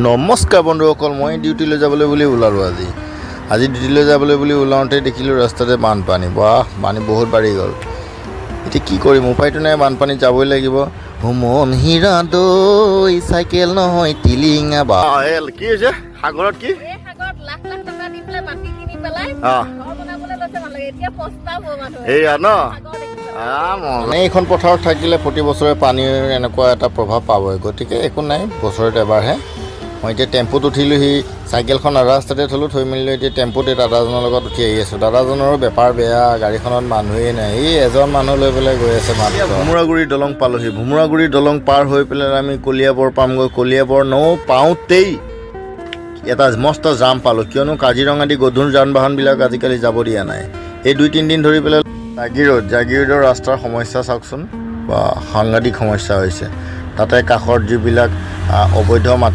নমস্কাৰ বন্ধুসকল, মই ডিউটিলৈ যাবলৈ বুলি ওলালোঁ আজি। আজি ডিউটিলৈ যাবলৈ বুলি ওলাওঁতে দেখিলোঁ ৰাস্তাতে বানপানী। বাহ, পানী বহুত বাঢ়ি গ'ল। এতিয়া কি কৰিম? উপায়তো নাই, বানপানীত যাবই লাগিব। হুমন হীৰা দৈ চাইকেল নহয় টিলিঙা বা। কি হৈছে সাগৰত কি? এই সাগৰত লাখ লাখ টকা দি পেলাই মাটি কিনি পেলাই ঘৰ বনাবলৈ লৈছে মানুহে। এতিয়া পস্তাব মানুহে। এইয়া ন। সাগৰ দেখি পেলাই। মানে এইখন পথাৰত থাকিলে প্ৰতি বছৰে পানীৰ এনেকুৱা এটা প্ৰভাৱ পাবই, গতিকে একো নাই, বছৰত এবাৰহে। মই এতিয়া টেম্পুত উঠিলোহি, চাইকেলখন আধা ৰাস্তাতে থ'লোঁ। থৈ মেলি এতিয়া টেম্পুত এই দাদাজনৰ লগত উঠি আহি আছোঁ। দাদাজনৰো বেপাৰ বেয়া, গাড়ীখনত মানুহেই নাই, এই এজন মানুহ লৈ পেলাই গৈ আছে মাত্ৰ। ভোমোৰাগুৰি দলং পালোহি। ভোমোৰাগুৰি দলং পাৰ হৈ পেলাই আমি কলিয়াবৰ পামগৈ। কলিয়াবৰ নৌ পাওঁতেই এটা মস্ত জাম পালোঁ, কিয়নো কাজিৰঙা দি গধুৰ যান বাহনবিলাক আজিকালি যাব দিয়া নাই এই 2-3 দিন ধৰি পেলাই। জাগিৰোড, জাগিৰোডৰ ৰাস্তাৰ সমস্যা চাওকচোন, বা সাংঘাতিক সমস্যা হৈছে। তাতে কাষত যিবিলাক অবৈধ মাটি